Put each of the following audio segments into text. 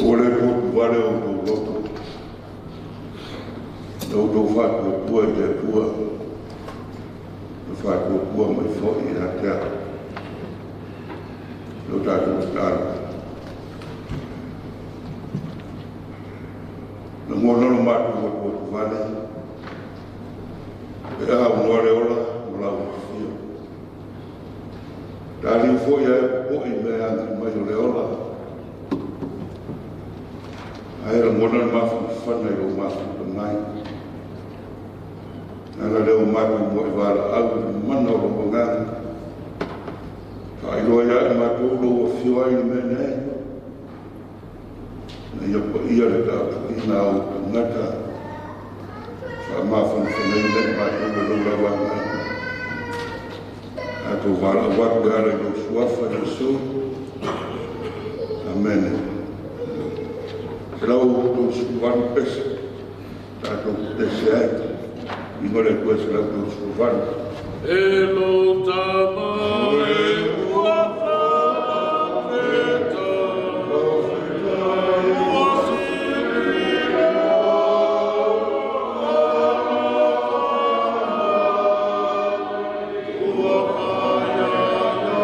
Ua le potu vale o outou loto, na outou faatuatua i le Atua, na faatuatua mai foi ia te au. Lo tatou tatalo. Lagona lo matou atuatu vale, pe aunoa le ola ma lau afio. Taliu foi ae popo'i i mea e agai mai o le ola. Ae lagona le mafanafana i lou mafuta mai. Ala lea o matou muai valaau i le mana o lou agaga. Faailoa ia i matou lou afio ai i le mea nei. Na ia paia le tapuaiga a ou tagata. Faamafanafanaina i matou e lou lava agaga. Tatou valaau atu e ala i lou suafa Iesu. Amene. 138 pese. Tatou pese ai. Ingo le Atua 138. E lo tama e ua fa'afetai, ua sili ua faiaia ua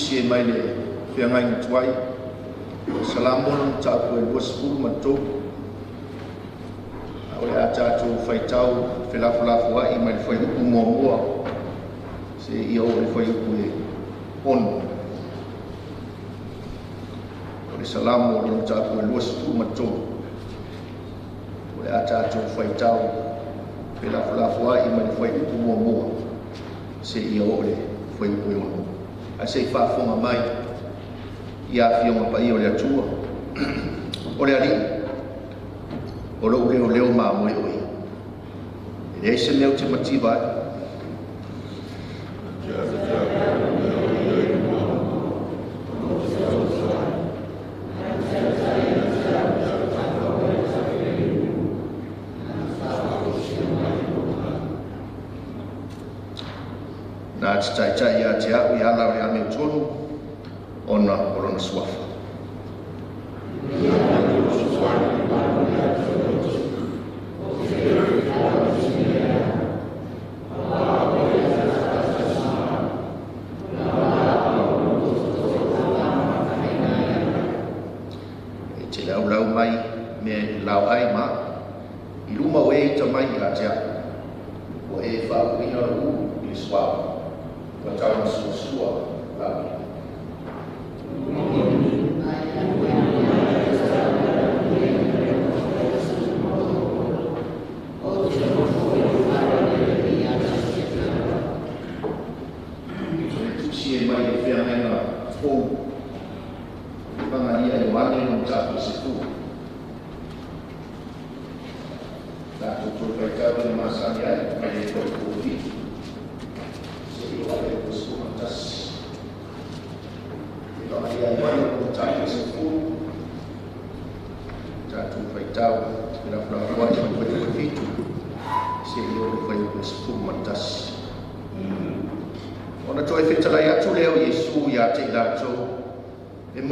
Tusi e mai le feagaiga tuai, Salamo lona mataupu e 23. O le a tatou faitau felafolafoai mai le fuaiupu 1 seia oo i le fuaiupu e 6. O le Salamo lona mataupu e 23. O le a tatou faitau felafolafoai mai le fuaiupu 1 seia oo i le fuaiupu e 6. Ae se i faafofoga mai ia afioga paia o le Atua. O le Alii, o lou leoleo mamoe o ia. E leai se mea ou te mativa ai. Na te taitai ia te au i ala o le amiotonu, ona o lona suafa. E te laulau mai me laoai ma i luma o e ita mai ia te au. Ua e faauuina lou ulu i le suauu, ua taumasuasua lau. Tusi e mai le feagaiga fou, Evagalia Ioane lona mataupu e 10. Tatou toe faitau i le masani ai mai le fuaiupu 7 seia oo i le 11. Evagalia Ioane lona mataupu e 10. Tatou faitau felafolafoai mai le fuaiupu 7 seia oo i le fuaiupu 11. Ona toe fetalai atu lea o Iesu ia te i latou, e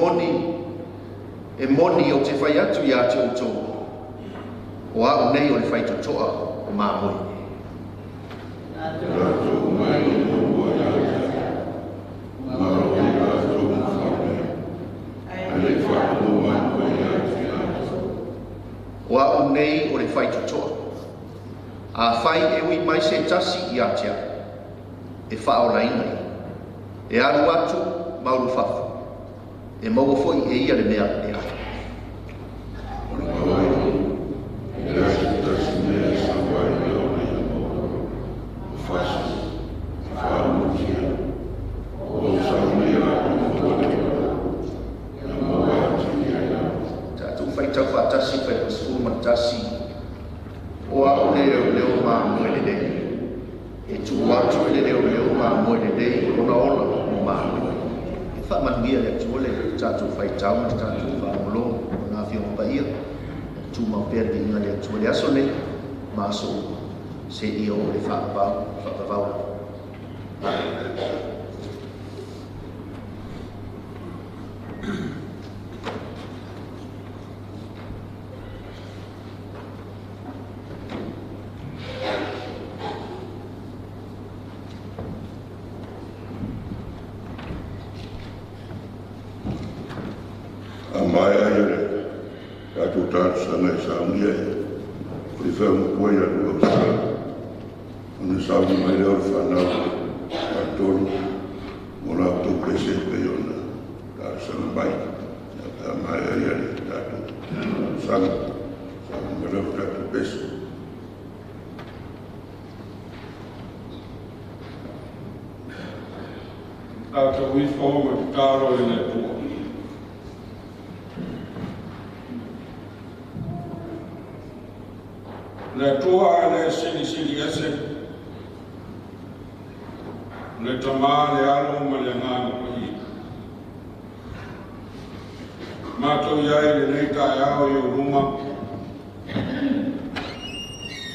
moni ou te fai atu ia te outou, o au nei o le faitotoa o mamoe. Latou mai o muamua ia te au, ma o i latou na faaumea, ae le i faalogo mai oe ia te latou. O au nei o le faitotoa. Afai e ui mai se tasi ia te au, e faaolaina ia. E alu atu ma ulufafo, e maua foi e ia le mea e ai. O le mau ai, e leai se tasi mea e sau ai le ola ia maua, o fasi, e faaumutia, o ou sau nei latou maua le ola, ia maua atili ai latou. Tatou faitau faatasi fuaiupu 11. O au le leoleo mamoe lelei. E tuu atu e le leoleo mamoe lelei lona ola mo mamoe. E faamanuia le Atua le tatou faitau ma le tatou faalogologo o na afioga paia. Tumau pea le viiga le Atua le aso nei ma aso uma seia oo i le faavavau lava. A maea ia le tatou talosaga e saunia e o le feaumatua ia lua ausala. Ona sauni mai lea o le fanau faatolu mo la outou pese e pei ona talosaga mai. Ia pe a maea ia le tatou talosaga, sauni mai lea o le tatou pese. Tatou ifo ma tatalo i le Atua. Le Atua e le silisili ese, le Tama, le Alo ma le Agaga Paia. Matou i ai lenei taeao i ou luma,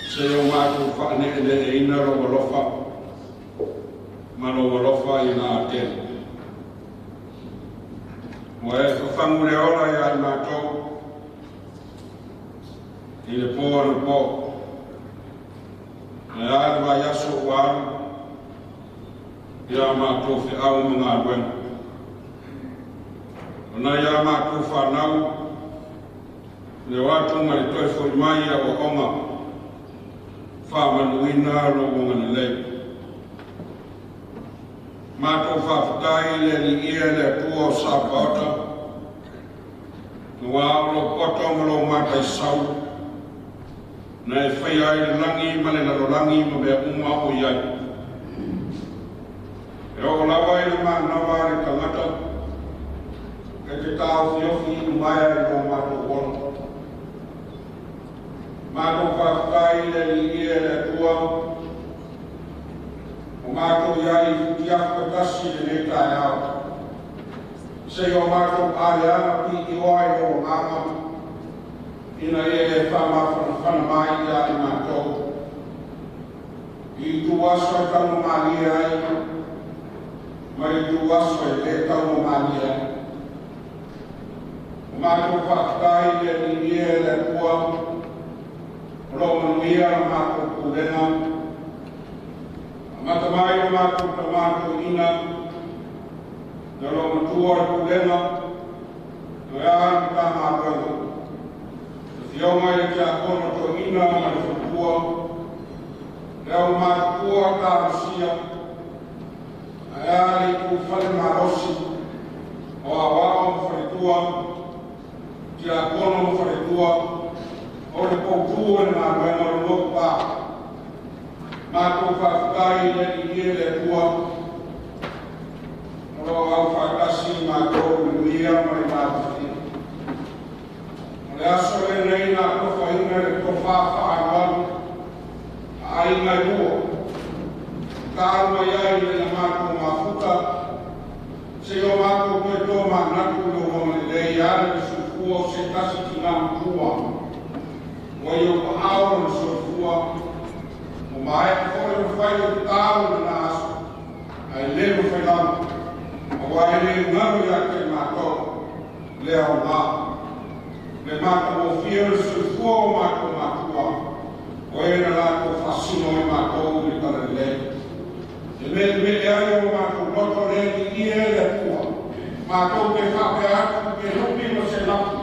se o matou faaneeneeina lou alofa ma lou alofa i na atele. Ua e fafagu le ola ia i matou i le po anapo. Ae a le vaiaso ua alu ia matou feau ma galuega. O nai a matou fanau, le o atu ma le toe fo'i mai i aoaoga, faamanuina lou agalelei. Matou faafetai i le Alii e le Atua o Sapaota, aua o lou poto ma lou mataisau, na e faia ai le lagi ma le lalolagi ma mea uma o i ai. E oo lava i le manava a le tagata, e te taofiofi iumaea i lo matou ola. Matou faafetai i le Alii e le Atua, o matou i ai i futiafu e tasi i lenei taeao. Seia o matou aleaga piioa i lou agaga, ina ia e faamafanafana mai ia i matou. I ituaso e taugamalie ai, ma ituaso e lē taugamalie ai. O matou faafetai i le Alii e le Atua, o lo o manuia la matou pulega, amata mai le matou tama toeaina, na loo matua le pulega, ae a le Matagaluega, afioga i le tiakono toeaina ma le faletua, le aumatutua talosia, ae a le itufale malosi o aoao ma faletua, tiakono ma faletua, o le poutu o le galuega o le lotu. Matou faafetai i le Alii e le Atua, o lo o aufaatasi matou i manuia ma le maluafia. O le aso lenei na atofaina i le tofa faaalualu a aiga e lua, talu mai ai ina ia matou mafuta, seia o matou toe tomanatu i lou agalelei e ala i le soifua o se tasi tina matua, ua i ou aao lona soifua, ua maea foi ona fai le tatalo i lena aso, ae le mafai lava, aua e le galo ia te matou le aoga, le matagofie o le soifua o matou matua, o e na latou faasino ai matou i le talalelei. E meemee ai o matou loto le Alii e le Atua, matou te faapea atu pe lupi ma se lapu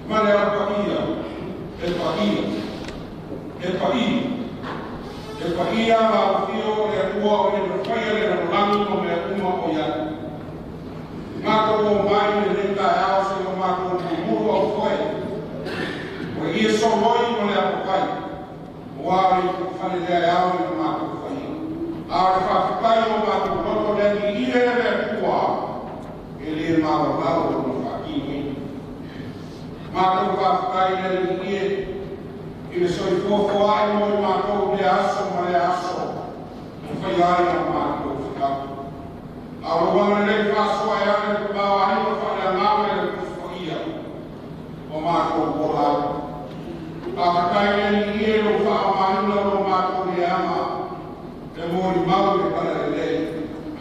ma le Au Paia, e paia, e paia, e paia la afio o le Atua o le faia le lalolagi ma mea uma o i ai. Matou o mai i lenei taeao seia o matou mulumulu au foe, o ia soloi ma le apapai, ua le itufale lea e ao i na matou faia. A o le faafetai o matou loto le Alii e le Atua, e le malalalo lona faatinoina. Matou faafetai i le Alii i le soifua foai mo i matou i lea aso ma lea aso, ua faia ai a matou feau. A o lou agalelei faasoa e ala i le tamaoaiga faaleagaga i le Tusi Paia o matou ola ai. Faafetai i le Alii i lou faaaogaina o lo matou leaga e molimau i le talalelei.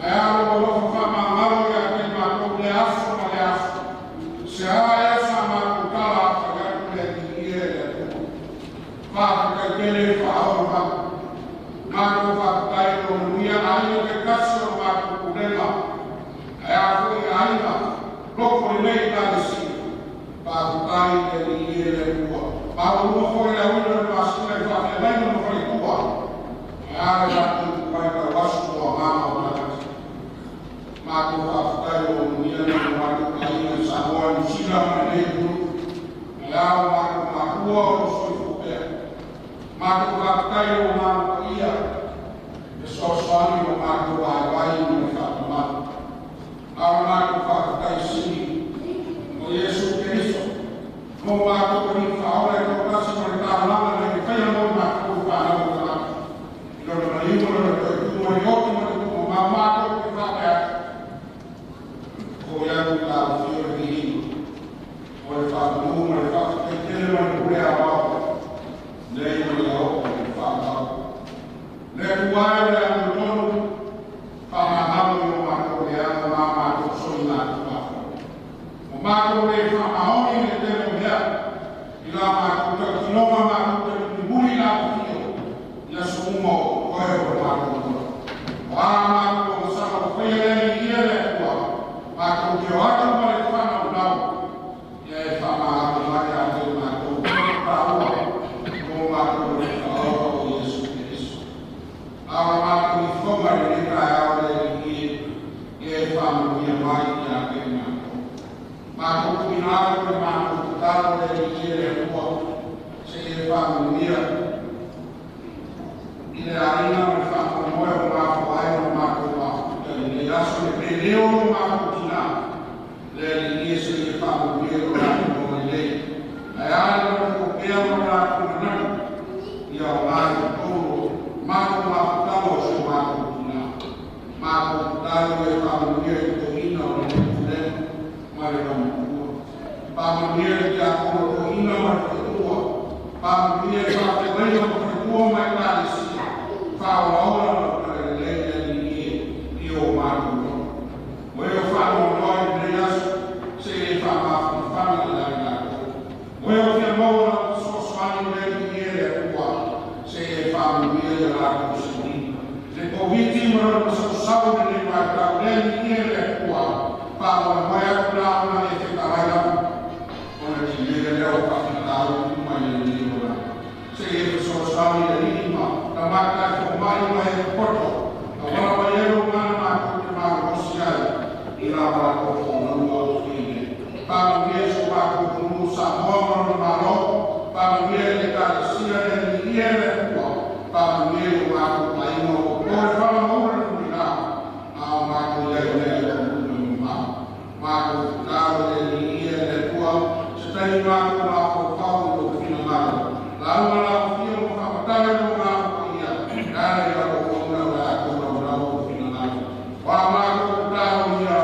Ae a lou alofa faamagalo ia te matou i lea aso ma lea aso. Se a ea sa matou tala a fai atu le Alii e le Atua. Faafetai tele faaola mai. Matou faafetai i lou manuia aiga taitasi o matou pulega. Ae a foi aiga loko lenei Ekalesia. Faafetai i le Alii e le Atua. Maualuga foi le auina o le masina i faafeagaiga ma faletua. Ae a le latou itupai tauaso o agaga o tagata. Matou faafetai o manuia nai o matou aiga i Samoa, Niu Sila ma lenei atunuu. Ae a o matou matua o lo soifua pea. Matou faafetai i lou Agaga Paia, e fesoasoani i lo matou vaivai ma le faatamala. A o le matou faafetai sili o Iesu Keriso, mo matou Alii Faaola e toatasi ma le taulaga na e faia mo matou fanau o tagata. I lona maliu ma lona toe ma le oti ma le tuumamao matou te faapea atu. O ia tu la fio le viiga, o le faamanu ma le faafetai tele ma le pule aoao, nei ma le oo i le faavavau. Le Atua e o le amiotonu, faamagalo i o matou leaga ma matou soligatulafono. O matou le faamaoni i le tele o mea, i la matou tautinoga matou te mulimuli la afio, i aso uma o totoe o le matou ola. O a matou agasala ua faia le Alii e le Atua, matou te o atu ma le faanaunau, le le Atua se e faamanuia i le aiga ma le faamoemoe o mafua ai ona matou mafuta i lenei aso le peleo o matou tina le Alii e se e faamanuia i lo latou lelei ae a le latou pea ma latou manatu ia aoga i totonu o matou mafutaga o si o matou tina. Matou tatalo e faamanuia i le toeaina o lenei pulega ma le vaomatua. Faamanuia le tiakono toeaina ma le faletua. Faamanuia le faafeagaiga ma faletua ma Ekalesia. Faaolaola lau talalelei le Alii e i o matou loto. O e o faanoanoa i lenei aso se e faamafanafana ia i latou. O e o fia maua lau fesoasoani le Alii e le Atua se e faamanuia ia latou sailiga. Le Koviti ma lona masausau i lenei vaitau le Alii e le Atua faamoemoe atu la ona e fetalai lava ona tele lea o faafitauli uma i lenei olaga. Se e fesoasoani le Alii ma tamaitai fomai ma e poto auala mai ai lou gagana matou te malolosi ai i la latou folauga o fai nei. Faamanuia i so matou atunuu Samoa ma lona Malo. Faamanuia i le Ekalesia le Alii e le Atua. Faamanuia i o matou aiga o popoe le fala ma ula le mulila a o matou i ai nei i atunuu e mamao. Matou tatalo le Alii e le Atua se taimi matou mafaufau i lou finagalo. Lauga laofia ma faamatala i lou agaga paia e ala i lau auauna o le a tolaulau lou finagalo. O a matou tatalo ia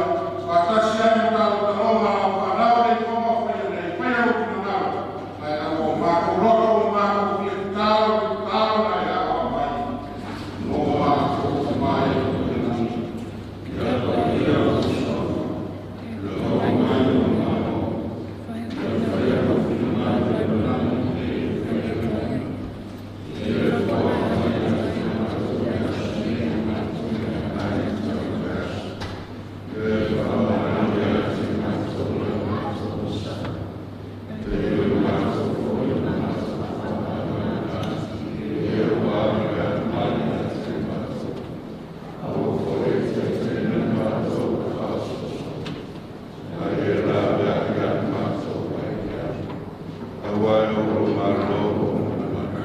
faatasi ai ma talotaloga lau fanau le ifo faia nei faia lou finagalo ae aua o matou loto ma matou fia tatalo i le tatalo na e aoao mai. O matou mai i le lagi. Ia paia lau suafa, ia oo mai lou Malo, ia faia lou finagalo i le lagi e faia i le lagi. Ia e toa mai ia te matou i le aso nei o matou meaai o le aso. Ia e faamagalo ia te matou i o matou onosai, e o matou foi o matou faamagalo i e ua agai mai ia te matou. Aua foi e taitaiina matou i le faasoasoa, ae ia laveai ia matou mai le ai. Aua e ou lou Malo ma le mana,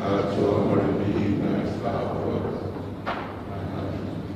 atoa ma le viiga e faaolaola. Amene.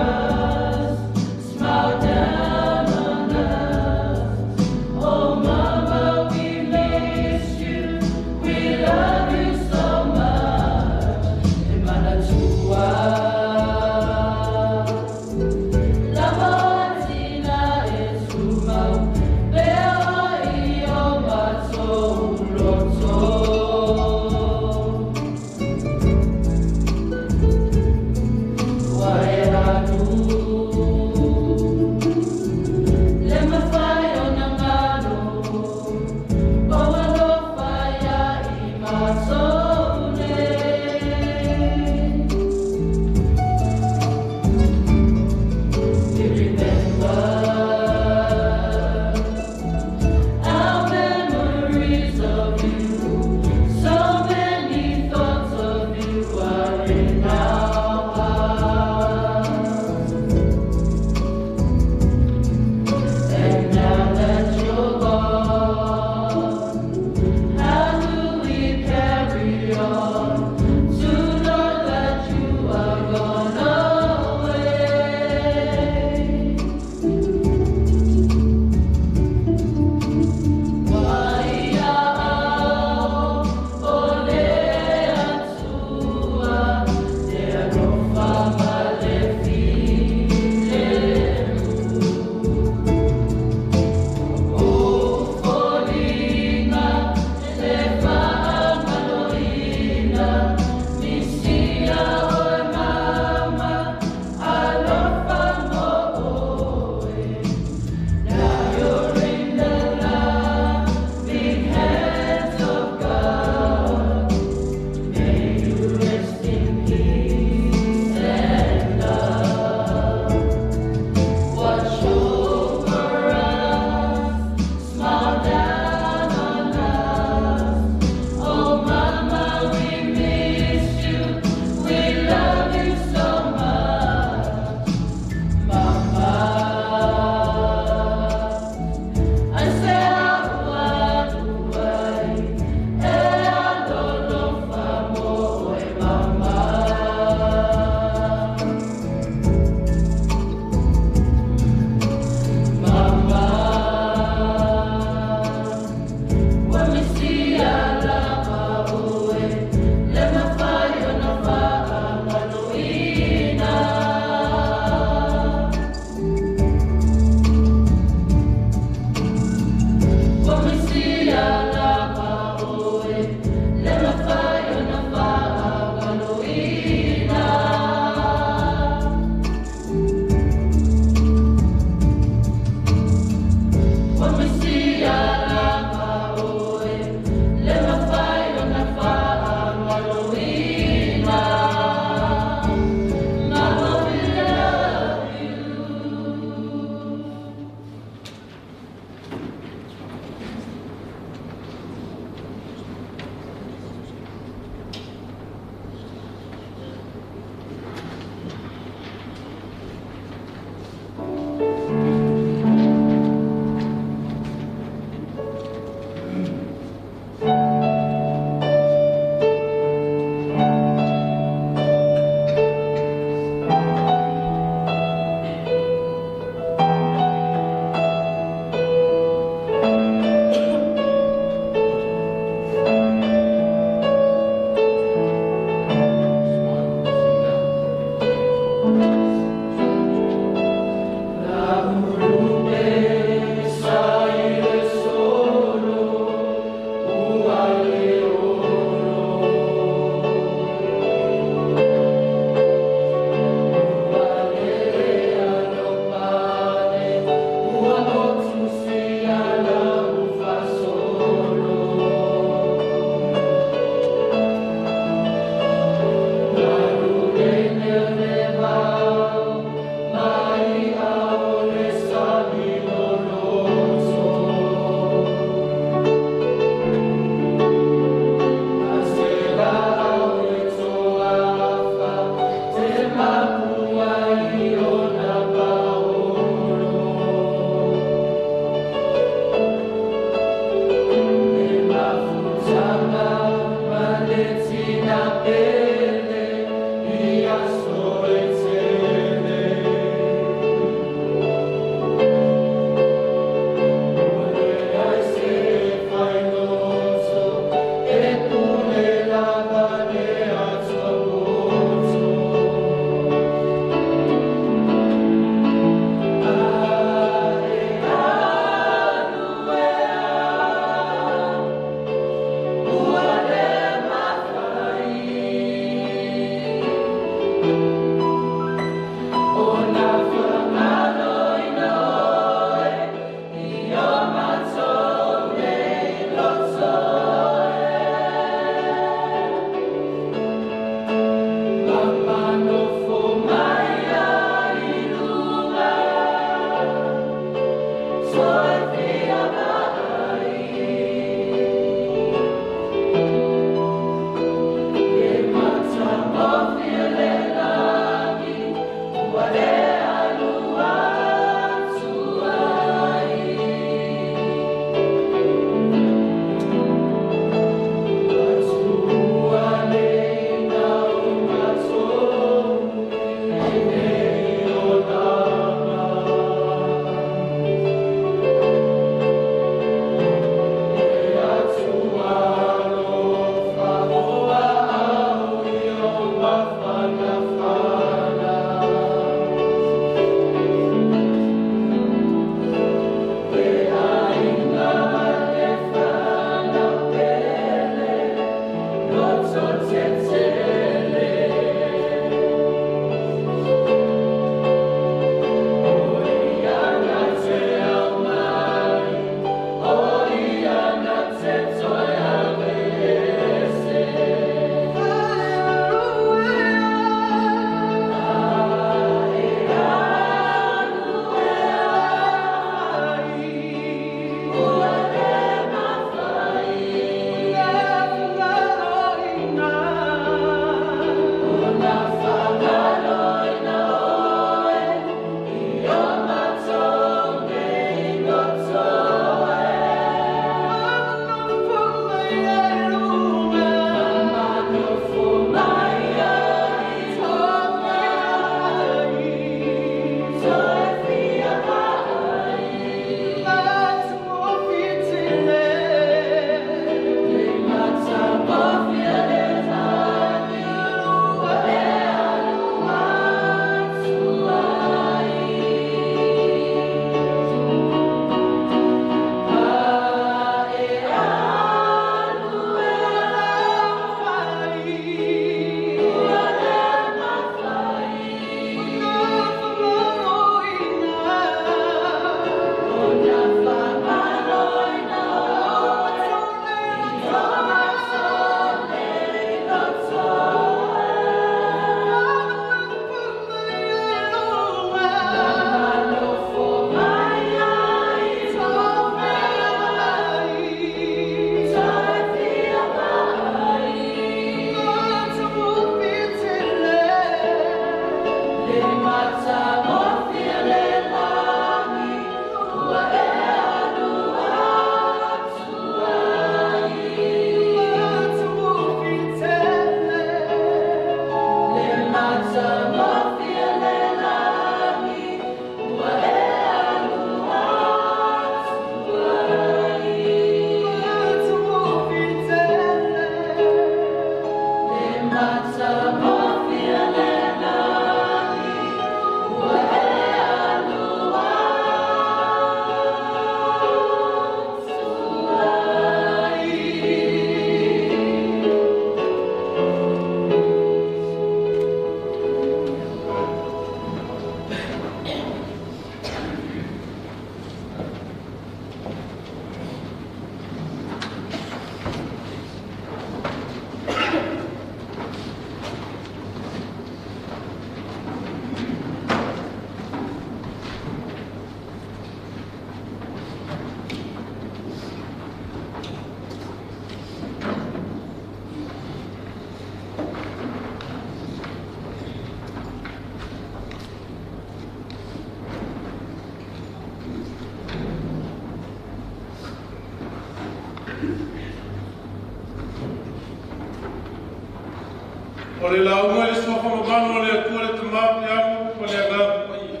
O le lauga le sofa mamalu o le Atua le Tama le Alu ma le Agaga Paia.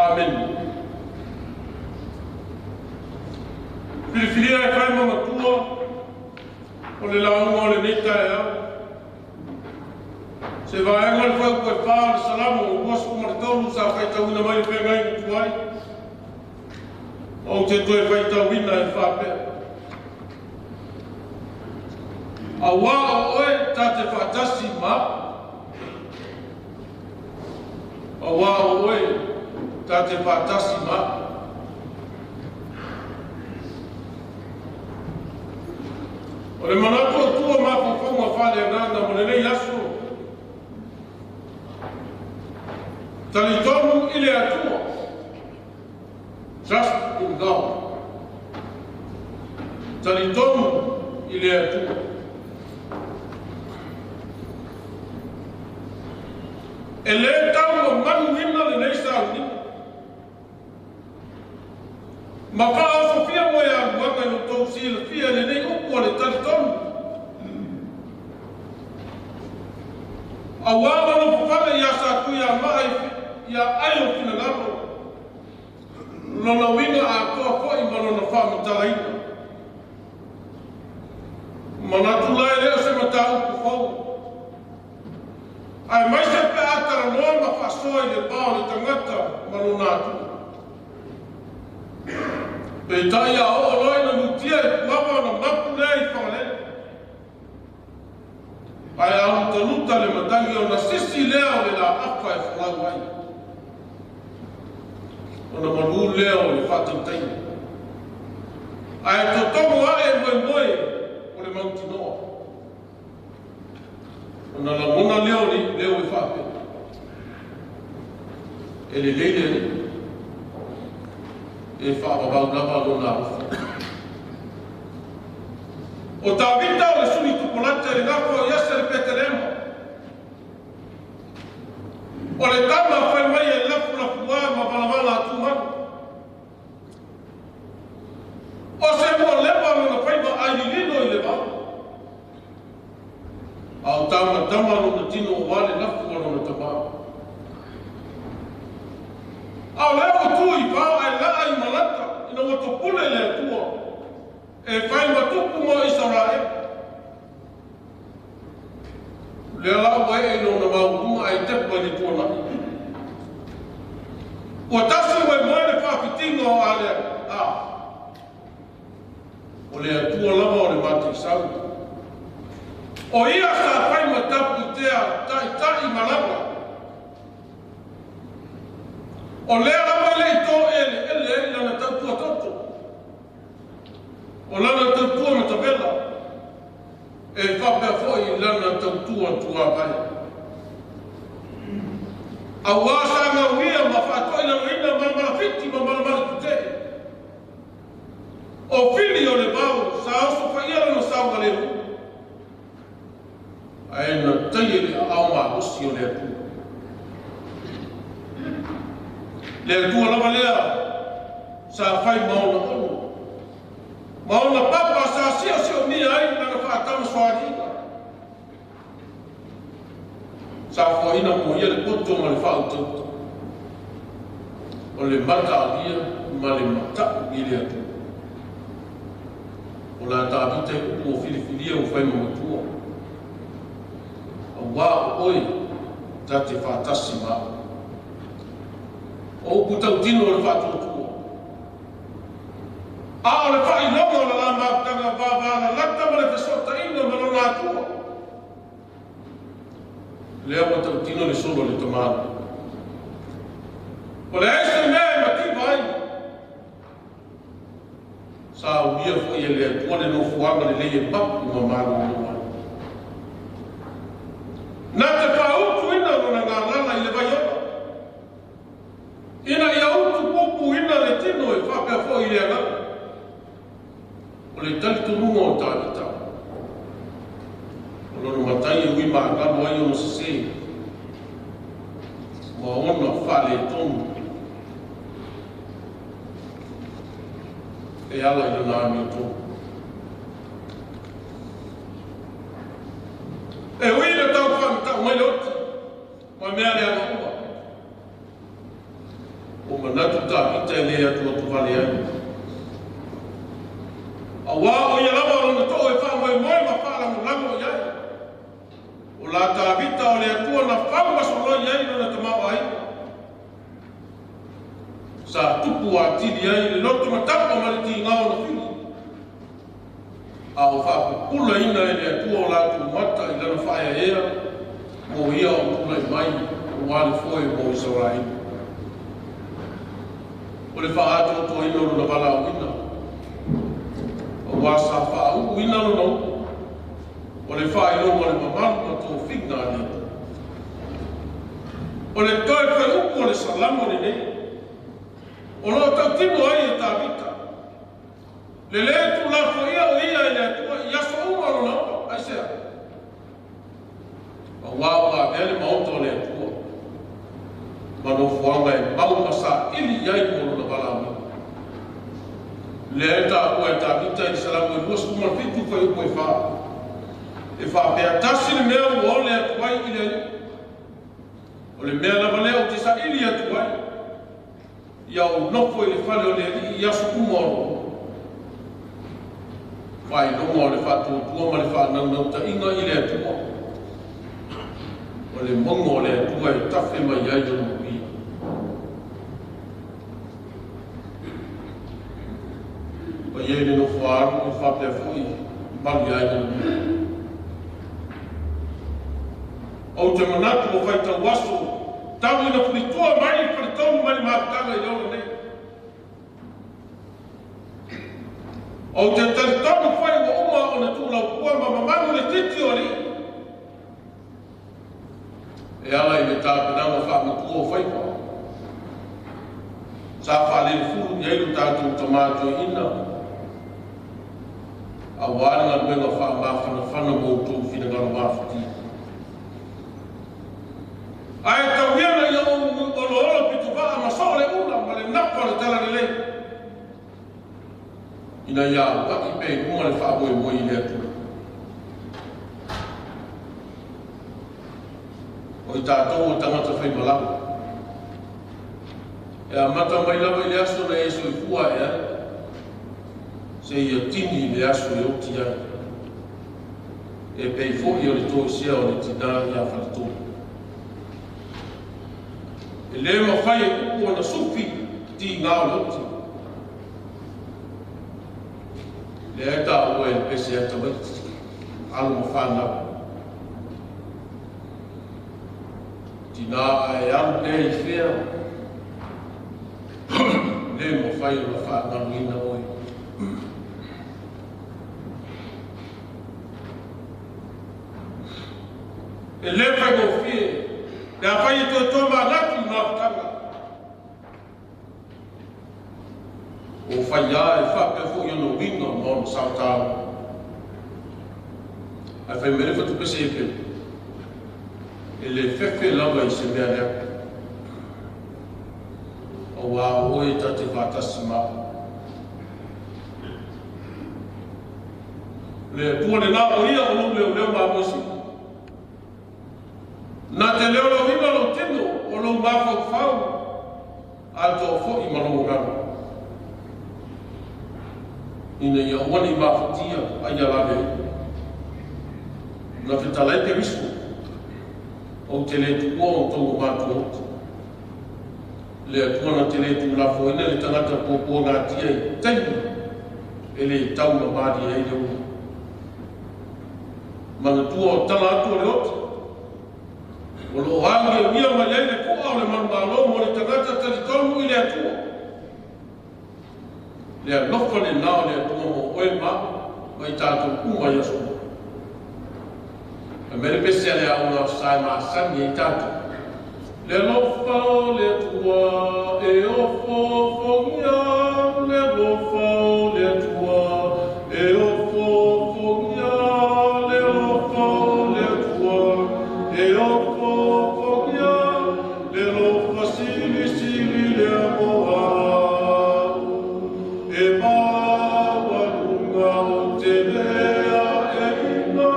Amen. Filifilia e fai ma matua o le lauga o lenei taeao. Se vaega o le fuaiupu e 4 o le Salamo 23 sa faitauina mai le feagaiga tuai. Ou te toe faitauina e faapea. Auā o oe ta te faatasi ma Auā o oe ta te faatasi ma O le manatu o tua mafaufauga faaleagaga mo lenei aso. Talitonu i le Atua. Trust in God. Talitonu i le Atua. E lē tau o manuina lenei sauniga. Ma faaosofia mo e aluaga i lo tou silafia lenei upu o le talitonu. Auā lona fafale ia Satuiamaa ia ai o finagalo. Lona uiga atoa fo'i ma lona faamatalaina. Manatu la e lē o se mataupu fou. Ae mai se pe a talanoa ma faasoa i le pā o le tagata ma lona Atua. Peitai a oo loa ina nutia i puava ona mapu lea i Fagalele. Ae alutaluta le matagi ona sisi lea o le laafa e folau ai. Ona malū lea o le faatautaiga. Ae totogo ae moemoe o le mautinoa. Ona lagona lea o le leo e faapea. E lelei le Alii. E faavavau lava lona alofa. O Tavita o le suli tupolata i le gafa o Iese le Petelema. O le tama fai mai e lafulafuā ma valavala atumanu. O se moalepa lona faiva ai lilino i le vao. A o tamatama lona tino o wale lafu a lona tamā. A o lea ua tu i vao ae laa i malata ina ua topule le Atua e fai matupu mo Isaraele. Lea la ua ee i lona maualuga ae tepa i le tuanai. Ua tasi moemoe le faafitiga o alea a o le Atua lava o le mataisau. O ia sa fai ma tapu i tea ta'ita'i malaga. O lea lava e le'i to'ele'ele ai lana tautua toto. O lana tautua matavela e faapea fo'i lana tautua tuavae. Auā sa gauia ma faato'ilaloina malamalafiti ma malamala tute'e. O fili o le vao sa osofaia lona saogalemu. Ae na taia i le aao malosi. malosi o le Atua. Le Atua lava lea sa fai ma ona ono ma ona papa sa siosiomia ai lana faatamasoaliiga. Sa foaina mo ia le poto ma le faautauta o le mataalia ma le matau i le Atua. O la Tavita i upu o filifilia ua fai ma matua. Auā o oe ta te faatasi ma au. O upu tautino o le faatuatua. A o le faailoga o le la mafutaga vavalalata ma le fesootaiga ma lona Atua. Lea ua tautino le solo a le tamālii. O leai se mea e mativa ai. Sa ulia foi e le Atua le nofoaga lelei e mapu ma malolo ai. Na te faautuina lona galala i le vaiola, ina ia utu pupuina le tino e faapea foi i le agaga. O le talitonuga o Tavita, o lona matai e ui magalo ai ona sesē ma ona faaletonu e ala i lona amiotonu. E ui le tau faamatau mai le oti ma mea leaga uma. O manatu Tavita e le atuatuvale ai. Auā o ia lava o lona too e faamoemoe ma faalagolago i ai. O la Tavita o le Atua na fau ma soloi ai lona tamaoaiga. Sa tupu atili ai le loto matapa ma le tigā o na fili. A o faapupulaina e le Atua o latou mata i lana faaeaea mo ia o tulai mai aua le foe mo Isaraelu. O le faaatoatoaina o lona valaauina, auā sa faauuina lona upu, o le faailoga o le mamalu ma tofiga a le Atua. O le toe fuaiupu o le Salamo lenei, o lo o tautino ai e Tavita le lē tuulafoia o ia e le Atua i aso uma o lona ola. Aisea? Auā ua avea le maota o le Atua ma nofoaga e mau ma saili i ai mo lona valaauina. Lea e taua e Tavita i le Salamo e 27 fuaiupu e 4, e faapea, Tasi le mea ua ole atu ai i le Alii, o le mea lava lea ou te saili atu ai, ia ou nofo i le fale o le Alii i aso uma o lou ola. Faailoga o le faatuatua ma le faanaunautaiga i le Atua, o le mauga o le Atua e tafe mai ai lona manuia. Paia i le nofo-a-alu e faapea foi malu i aiga lua. Ou te manatu ua faitau aso talu ina fulitua mai le faletolu mai le mafutaga i le ola nei. Ou te talitonu foi ua uma ona tuulaupua ma mamalu le titi o alii e ala i le tapenaga faamatua o faiva. Sa faalelefulu i ai lo tatou Tama Toeaina aua le galuega faamafanafana mo outou finagalo mafatia. Ae tau ia ina ia ou oloholo pitovaa ma soo le ula ma le nafa o le talalelei, ina ia aua'i pea i luga le faamoemoe i le Atua. O i tatou o tagata faimalaga, e amata mai lava i le aso na e soifua ae ai, seia tini i le aso e oti ai, e pei foi o le toesea o le tinā ia Faletolu. E lē mafai e upu ona sufi tigā o le oti. Lea e taua e le pese a tamaiti, alo ma fanau. Tinā a e alu pea i fea, lē mafai ona faagaluina oe. E lē faigofie pe afai e toe tomanatu i mafutaga. O faiā e faapea foi ona uiga ma ona sao taua. Ae fai mai le fatupese e pele. E le fefe lava i se mea lea. Auā o oe ta te faatasi ma au. Le Atua lenā o ia o lou leoleo mamoe sili. Na te leoleoina lou tino o lou mafaufau atoa foi ma lou agaga, ina ia aua ne i mafatia a ia laveai. Na fetalai Keriso, Ou te le tuua outou o matuaoti. Le Atua na te le tuulafoaina le tagata puapuagatia i taimi e le tau na malie ai le ulu. Manatua o tala atu o le oti, o lo o agiagia mai ai le pu'a o le manumalo mo le tagata talitonu i le Atua. Le alofa lenā o le Atua mo oe ma a'u ma i tatou uma i aso uma. Fai mai le pese a le aoga o sa e masani ai tatou. Le alofa o le Atua e ofoofogia, le alofa o le Atua e ofoofogia, le alofa o le Atua e ofoofogia, le alofa silisili lea mo au. E maualuga o te le aeina,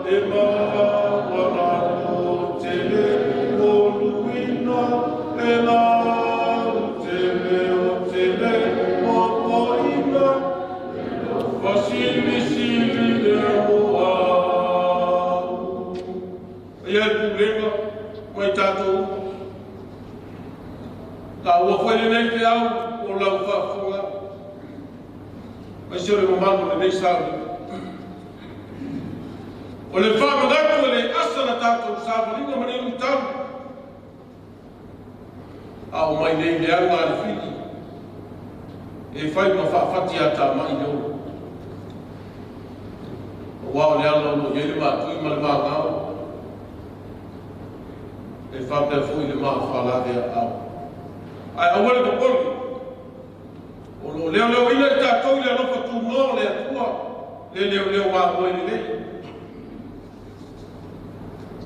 e maualalo te le oluina, e lautele o te le popoina, alofa silisili lea mo au. Ia le pulega mai tatou uma. Taua foi lenei feau o lau faafofoga, aemaise o le mamalu o lenei sauniga. O le faamanatu e le asa la tatou savaliga ma nei luitau, a o mai nei leaga a le fili e fai ma faafati atamai le olo. Aua o le ala o lo o i ai le matui ma le magao, e faapea foi le mafalaveaau. Ae aua le popole, o lo o leoleoina i tatou i le alofa tunoa o le Atua, le leoleo mamoe lelei.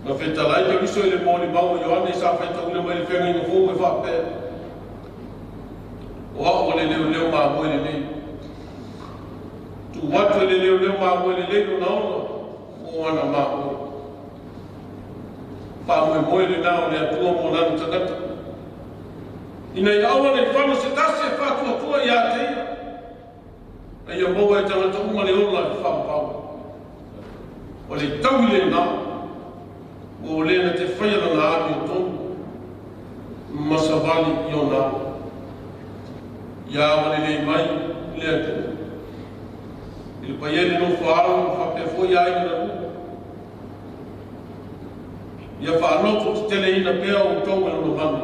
Na fetalai Keriso i le molimau a Ioane sa faitauina mai le feagaiga fou e faapea, O a'u o le leoleo mamoe lelei. Tuu atu e le leoleo mamoe lelei lona ola mo ana mamoe. Faamoemoe lenā o le Atua mo lana tagata, ina ia aua ne i fano se tasi e faatuatua iā te ia, a ia maua e tagata uma le ola e faapau. O le taui lenā, ua o le na te faia lana amiotonu ma savali i ona ala. Ia agalelei mai le Atua i le paia i le nofo a alo ma faapea foi aiga na lua. Ia faaloto teteleina pea outou e lona malu.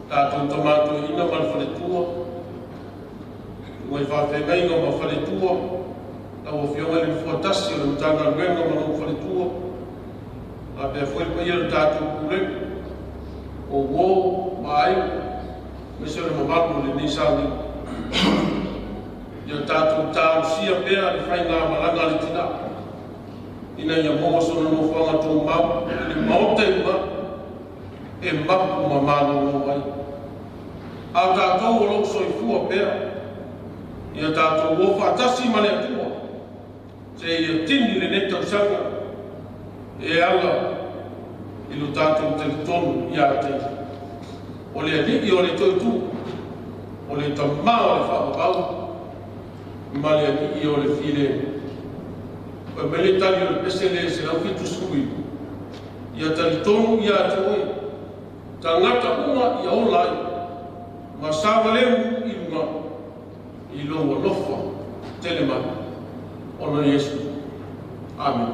Tatou tama toeaina ma le faletua, tua i faafeagaiga ma faletua, lau Afioga i le Nofoa tasi o le Matagaluega ma lou faletua, faapea foi le paia o le tatou Pulega, o uo ma aiga, aemaise o le mamalu o lenei sauniga. Ia tatou talosia pea le faigamalaga a le tina, ina ia maua sona nofoaga tumau i le Maota i luga e mapu ma malolo ai. A o tatou o lo o soifua pea, ia tatou o faatasi ma le Atua seia tini lenei tausaga e ala i lo tatou talitonu iā te Ia. O le Alii o le Toitū, o le Tama o le Faavavau ma le Alii o le Filemu. Fai mai le tali o le pese lea e 179, Ia talitonu ia te oe, tagata uma ia ola ai, ma saogalemu i luga i lou alofa tele mai, ona o Iesu. Amene.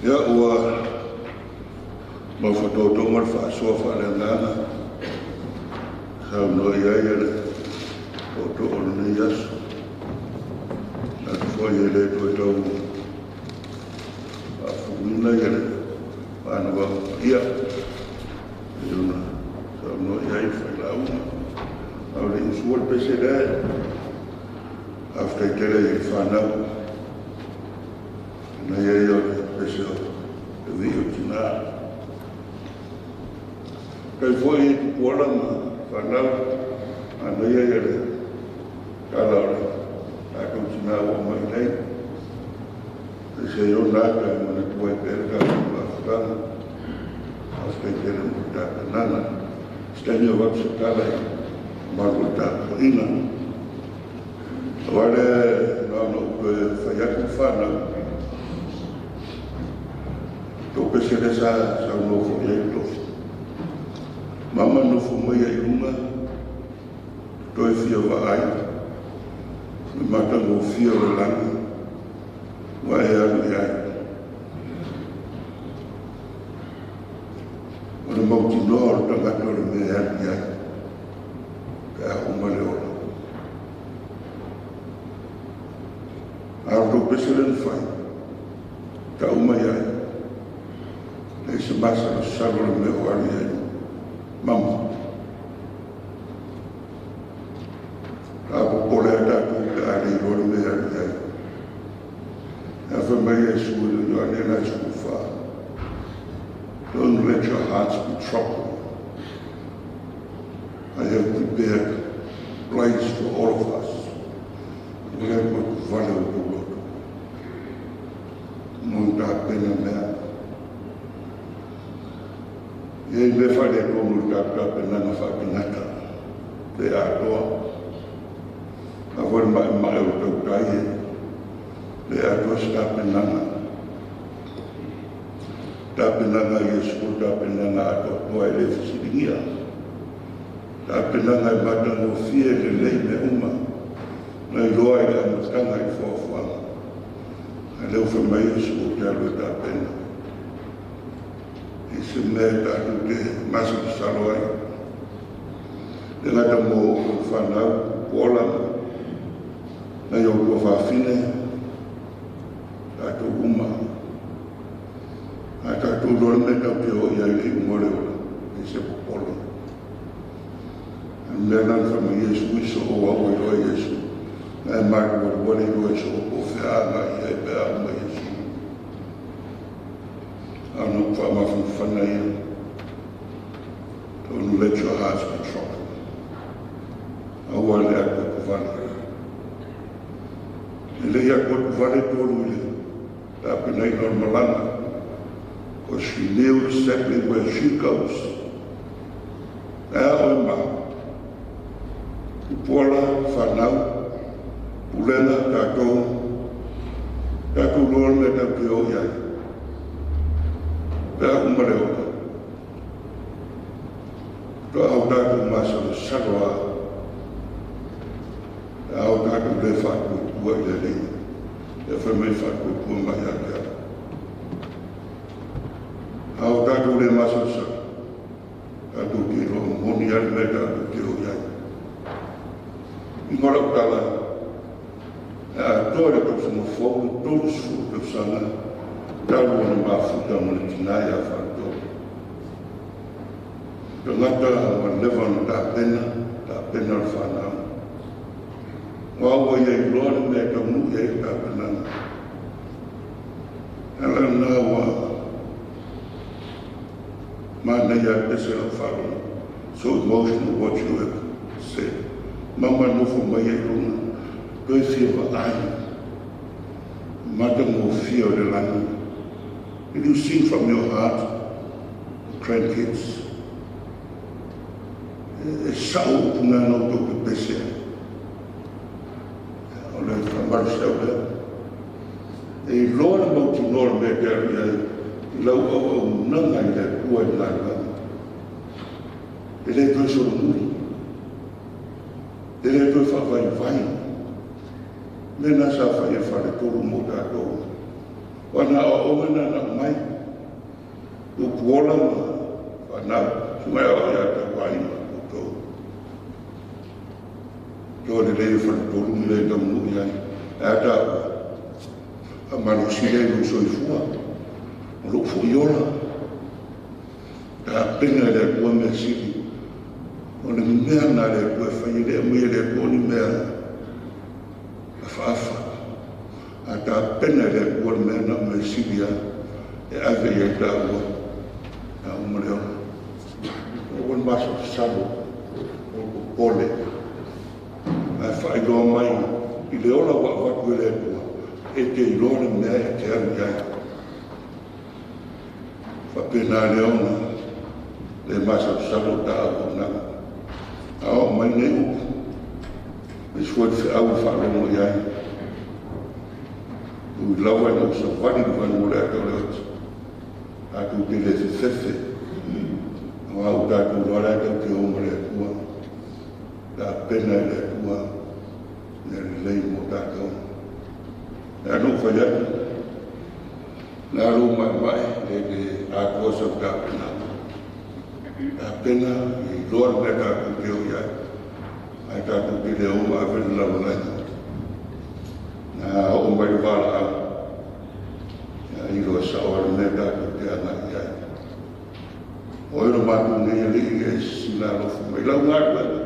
Ia, ua maufatoto ma le faasoa faaleagaga saunoa i ai le tootoo o lenei aso. Manatu foi e le toe tau faafuguina le faanauau paia pei ona saunoa i ai le failauga. A o le i usua le pese lea, faafetai Faafetai tele i whanau. Na ia ia o le pese o le vii o tina. Kai foi i tupuola ma whanau. Na ia ia le tala o le tātou tina ua mai nei. E se i o nā kai mana tuai pere ka mafutanga. Faafetai tele mo le tapenaga. Sitani o watu se tala i malu o le tapuaina. Wale na ona upe whai atu whanau. Tō pese le sa sau nofo i ai tofi. Mama nofo mai ai lunga, toe fia vaai, me mata ngō fia o le langi, wa e alu i ai. O le mautinoa o le tangata o le mea e alu i ai, pe a uma le ola. A o tō pese le na whai, ta uma i ai, le se masa o salo le mea o alu i ai. Mama. A popole a tātou pe a le iloa le mea alu i ai. A wha mai e su i le Ioane na su wha. Don't let your hearts be troubled. I have prepared place for all of us. O le ko vale o tō loto. Mo tā pena mea. Ia i me whare tōnu tā penaga whakingata. Te atoa. A whare mai mai o tau tai e. Le atoa se tā penaga. Tā penaga i e tā penaga atoa toa e le fisiringia. Tā penaga e mata ngō fie le lei me uma. Na i loa i le amatanga i whoafuanga. A leo wha mai e suku te alu e tā pena. I se mea tātou te masa te salo ai. Le ngata mō o whanau, pola, na i o kua whawhine, tātou uma. A tātou lore me tau te o ia i le umore ola, i se popolo. A mea nana whama Yesu, i so o au i loa Yesu. Na e māku waru wale i loa i so o po whea ngā ia i pea uma Yesu. A no wha ia. Don't let your hearts be troubled. Aua le a koe kuvale. E le ia koe kuvale tōru i le tāpena i nor malanga. Because she knew exactly where she goes. Ea oe mā. Upola, whanau, pulenga, tātou, tātou loa me tau te o iai. Pea uma le ola. Toa au tātou masa le saloa. Au tātou le whātua i le lei. E whai mai whātua mai a te au. Au tātou le masa le salo. Tātou te roa moni ari me tātou te o iai. I ngora o tala, a toa le tausaga fou, le 30 tausaga, talu ona mafuta ma le tina ia whaatolu. Tangata wa leva na tāpena, tāpena le whanau. Wa ua ia i loa le mea taunu ia i tāpenanga. Ala nā wa mana ia pese lau whalona. So emotional what you have said. Mama nofo mai ai lunga, toe fia vaai. Mata ngō fia o le langi. Will you sing from your heart, grandkids? E sau upunga nau tō pe pese. O le whamaru sau lea. E loa le mautinoa le mea te alu iai, i lau au au nanga i le atua i le langa. E le toe solomuri. E le toe whaavai vai. Me nā sa whai e whare tolu mō tātou. Wana o onga nā nā mai. Upuola ma whanau. Sungai o ia te wai ma koutou. Tō le lei whare tolu me le taunu i ai. E ata a malu sile i soifua. O lou foi ola. Ta pena le atua mea sili. O le mea nā le atua e whai le mea le atua ni mea. A A tapena e le Atua le mea na o mea sili lava e ave i ai taua a uma le ola. Aua le masalosalo o le popole ae faailoa mai i le ola ua avatu e le Atua e te iloa le mea e te alu i ai. Faapena lea ona le masalosalo o ta auaunaga. A oo mai nei upu, aemaise foi le feau e faalogo i ai. Ui lava ina ou savali i le vanu o le ata o le oti, tatou te le fefefe, aua ua tatou iloa la e tatou te o ma le Atua, tapena e le Atua mea lelei mo tatou. E a na ou fai atu, na lou maemae le le atoa sau tapenaga. Tapena ia iloa le mea tatou te o i ai, ae tatou te le o ma ave le lalolagi. Na oo mai le valaau, ia iloa sao le mea tatou te agai i ai. O oe lo matou nei Alii e sisila alofa mai lau galuega.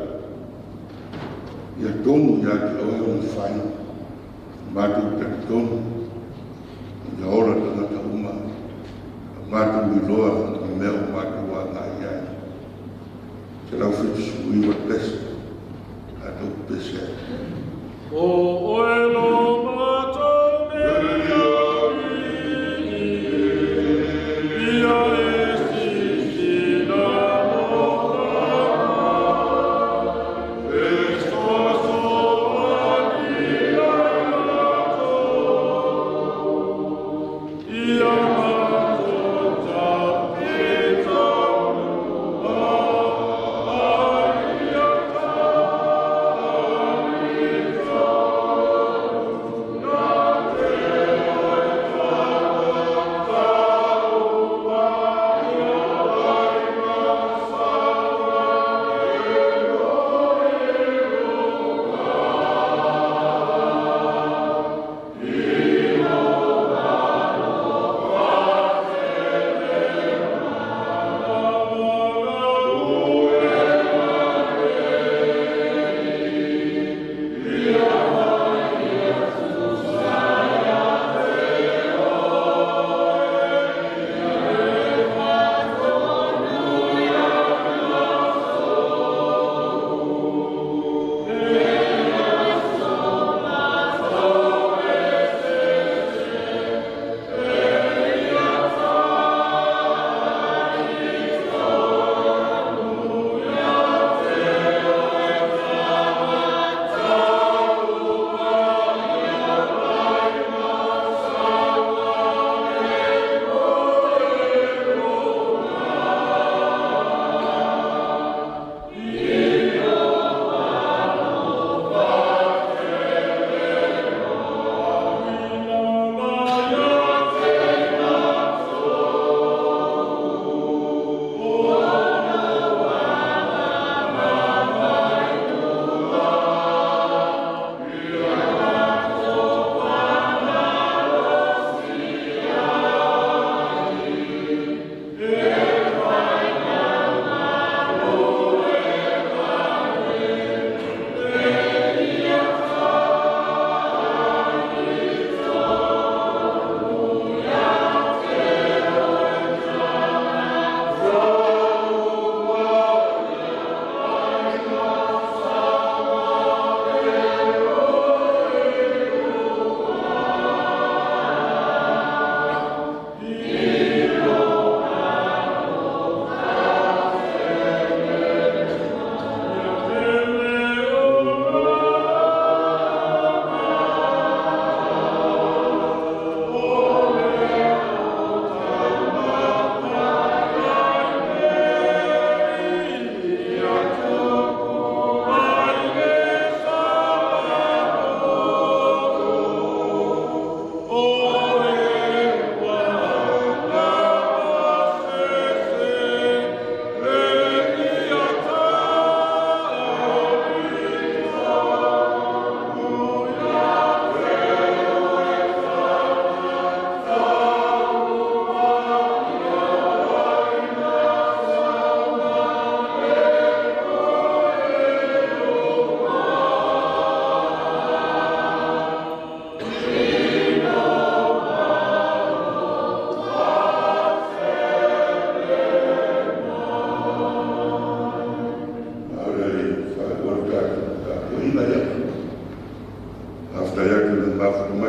Ia tonu ia te oe ona fai, matou talitonu, ia ola tagata uma, matou iloa i mea o matou agai i ai. 179 pese, tatou pese ai. O oe lo matou nei Alii, ia e sisila alofa mai, e fesoasoani ia i latou, ia matou tafitaulua ai ia talitonu, na te oe tauma ai ma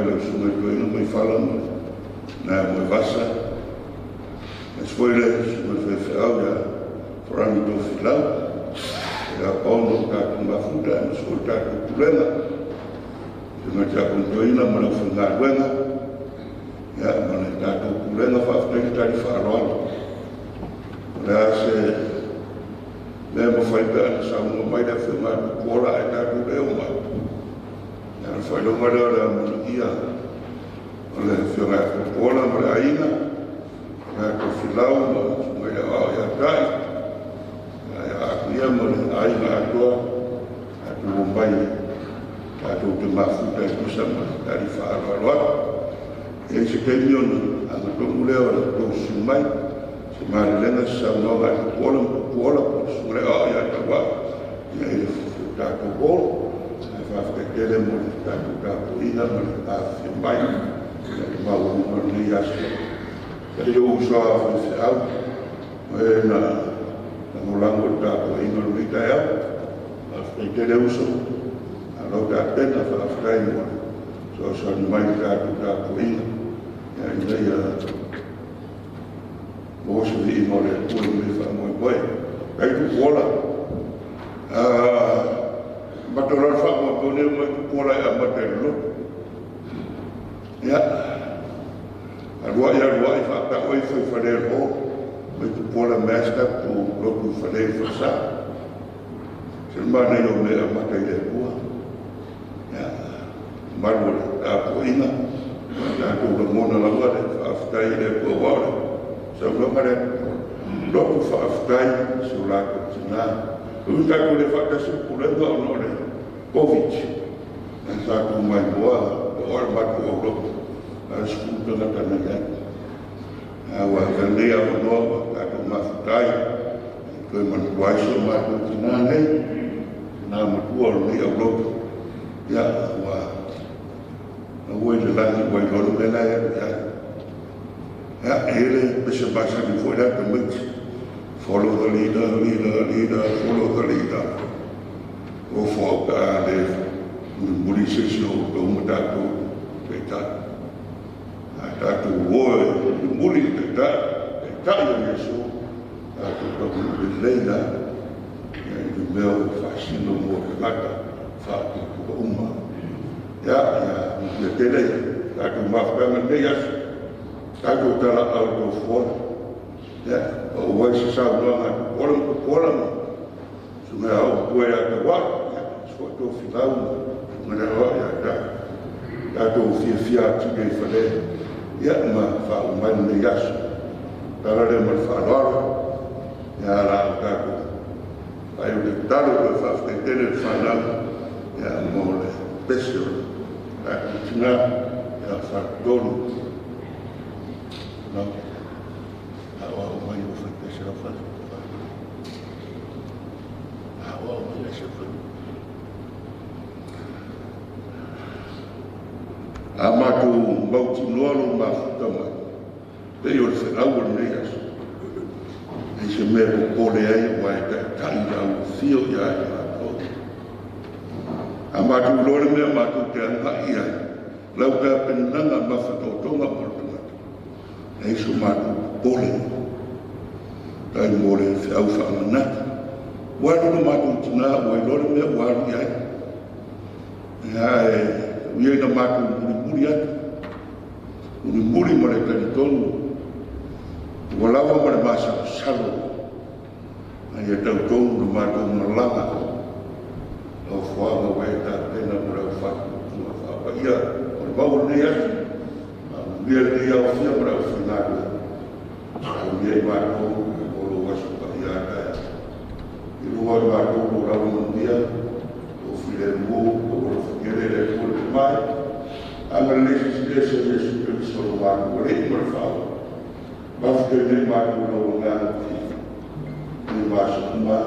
mai lau susuga i toeaina mai fala ma na mo vasa. Aemaise foi le susuga i le faifeau ia Farani Tofilau, ia Paulo o tatou mafuta, aemaise foi le tatou pulega. Susuga i Tiakono Toeaina ma le aufaigaluega, ia ma le tatou pulega, faafetai le tali faaaloalo. O le a se mea mafai pe ana saunoa mai le afioga ia Tupuola ae tatou le oo mai. Ia o le faailoga lea o le amanaia o le afioga ia Tupuola ma le aiga, ia Tofilau ma susuga i le Aoao ia Tai, ia Atuia ma le aiga atoa, tatou omai tatou te mafuta e tusa ma le tali faaaloalo atu. E i ai se taimi ona agatonu lea o le tou susu mai, se malelega se saunoaga a Tupuola ma Tupuola po o le susuga i le Aoao ia Tauai, ia i le tatou hall. Ae faafetai tele mo le tatou tapuaiga ma le afifio mai i le maualuga o lenei aso. I lou uso a faifeau, o e na lagolago i le tapuaiga o lenei taeao. Faafetai tele uso, malo tapena, faafetai mo le fesoasoani mai i le tatou tapuaiga. Ia ina ia maua se viiga o le Atua i lenei faamoemoe. Kai Tupuola, amata o la le faamoemoe nei mai Tupuola e amata i le lotu. Ia, aluai aluai faapea oe ifo i fale le hall. Mai Tupuola mea se tatou lotu i fale i falesa. Se le manaia o mea e amata i le Atua. Ia, malu o le tapuaiga, tatou lagona lava le faafetai i le Atua ua o le saunoaga lea. Lotu faafetai i so latou tina. Ui tatou le faatasi pulega ona o le Covid. Ae tatou mai moa o le matou aulotu. A le 10 tagata na i ai. A ua lenei avanoa ua tatou mafuta ai. Toe manatua ai so matou tina nei. Tina matua o lenei aulotu. Ia, ua ua i le lagi ua iloa le mea la e alu i ai. Ia, e le pese masani foi le tamaiti. Follow the leader, leader, leader, follow the leader. O fo pe a le mulimuli se isi o outou ma tatou taitai. A tatou o e mulimuli le taitai, taitai o Iesu, tatou taunuu lelei la. Ia i le mea ua faasino mo tagata faatuatua uma. Ia, ia, ia tele tatou mafutaga lenei aso. Tatou talaau tofuola. Ia, o ai se saunoaga a Tupuola ma Tupuola ma susuga au pua ia Tauai, ia, se foi Tofilau ma susuga le Aoao ia Tai. Tatou fiafia atili ai fale, ia, ma faauma ai lenei aso. Tala lea ma le faaaloalo, ia la o tatou ai o le tatalo toe faafetai tele le fanau, ia, mo le pese o le tatou tina, ia, faatolu. No. A o mai o fai pese lau fale. A o mai se fai. A matou mautinoa lo mafuta mai, pei o le feau o lenei aso. E se mea popole ai ua e taitai le au fio ia i matou. A matou iloa le mea matou te agai ai, lau tapenaga ma whatotoga mo le tagata. E so matou popole. Tai mo le feau whaamanatu. Ua alu lo matou tina ua iloa le mea ua alu i ai. Ia e uia ina matou mulimuli atu. Mulimuli ma le talitonu. Ua lava ma le masalosalo. Ai e tautonu le matou malaga. Lau fuaga ua e tapena mo le au whatutua whaapaia. O le mau o lenei aso. Manuia lenei aofia ma le au whingaluega. Au ia i matou o lo aso pa ia tae. I lua i matou lo lava manuia. O file mu o lo whakele le atua le mai. Anga le si le se Yesu Kristo lo matou le i ma le whao. Mafute nei matou lo nganga ki. Ni maso uma.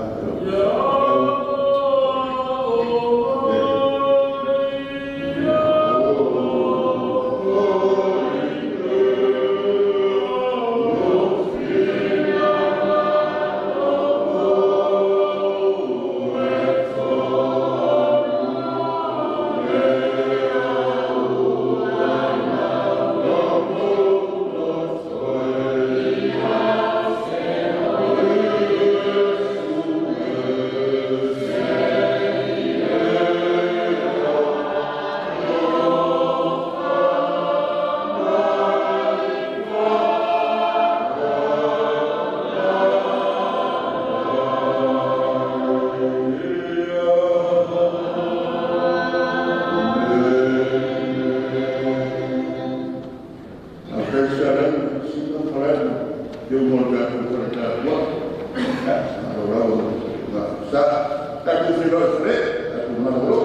Te mo ta tu ko ta wa. Alo lau na sa ta tu fi lo fre ta tu ma lo.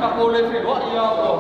Ako le fe wa ia o.